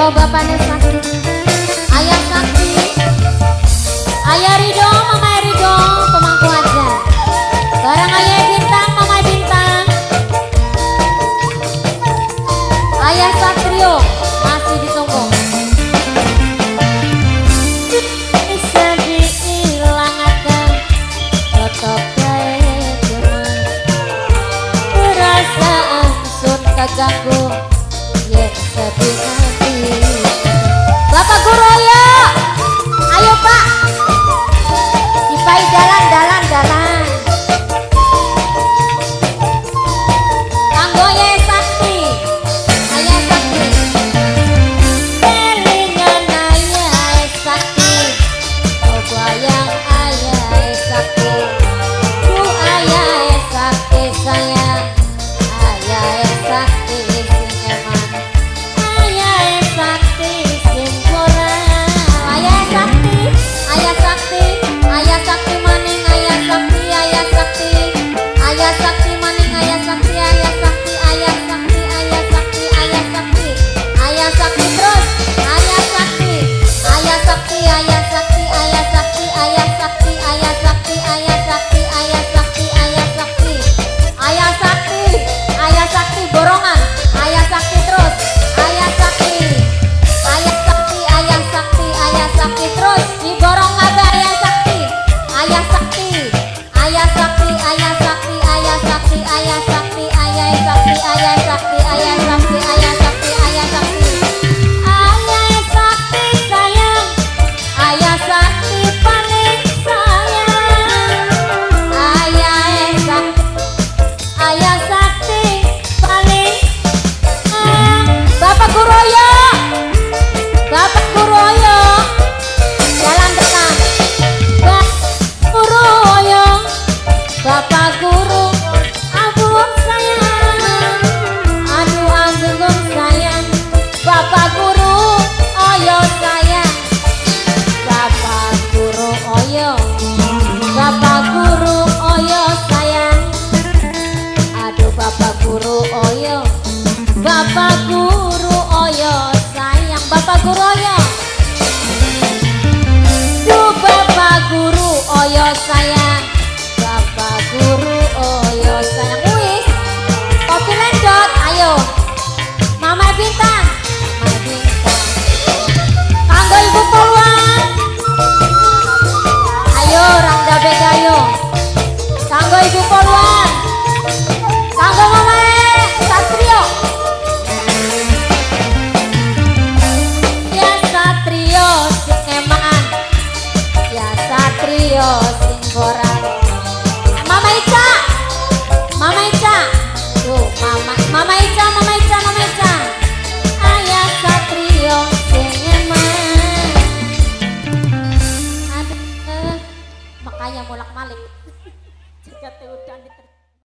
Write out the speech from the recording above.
Ayo bapaknya Sakti, ayah Sakti, ayah Ridho, mama Ridho, pemangku aja. Barang ayah Bintang, mama Bintang. Ayah Satrio masih ditunggu. Bisa diilangaken tetep gawe perasaan sun kaganggu yen sedih hati. Bapak guru ayo, ayo Pak, dipai jalan jalan jalan. Kanggo Yai Sakti, Ayah Sakti, kelingan Ayah Sakti, oh bayang Ayah Sakti, ku Ayah Sakti sayang, Ayah Sakti sing eman, Ayah Sakti sing kurang. Ayah Sakti, Ayah Sakti, Ayah Sakti maning, Ayah Sakti, Ayah Sakti, Ayah Sakti maning, Ayah Sakti, Ayah Sakti, Ayah Sakti, Ayah Sakti, Ayah Sakti, Ayah Sakti terus, Ayah Sakti, Ayah Sakti, Ayah Sakti, Ayah Sakti, Ayah Sakti, Ayah Sakti, Ayah Sakti, Ayah Sakti, Ayah Sakti, Ayah Sakti, Ayah Sakti borongan, Ayah Sakti terus, Ayah Sakti, Ayah Sakti, Ayah Sakti, Ayah Sakti terus, diborong abah Ayah Sakti, Ayah Sakti, Ayah Sakti, Ayah Sakti, Ayah Sakti, Ayah Sakti, Ayah Sakti, Ayah Sakti, Ayah Sakti, Ayah Sakti, Ayah Sakti, Ayah Sakti sayang, Ayah Sakti paling sayang, Ayah Sakti, Ayah Sakti paling sayang. Bapak guru ayo, Bapak guru ayo, jalan depan. Bapak guru ayo, Bapak guru, ampun sayang, aduh ampun sayang, Bapak guru oyo sayang, Bapak guru oyo, Bapak guru oyo sayang, aduh Bapak guru oyo, Bapak guru oyo sayang, Bapak guru oyo, duh Bapak guru oyo sayang, Bapak guru oyo sayang. Wis, kopi lendot, ayo, Mama Bintang, Mama Bintang, kanggo Ibu Polwan, ayo Rangda Begayo, kanggo Ibu Polwan, kanggo Mama Satrio, ya Satrio sing eman, ya Satrio sing boran.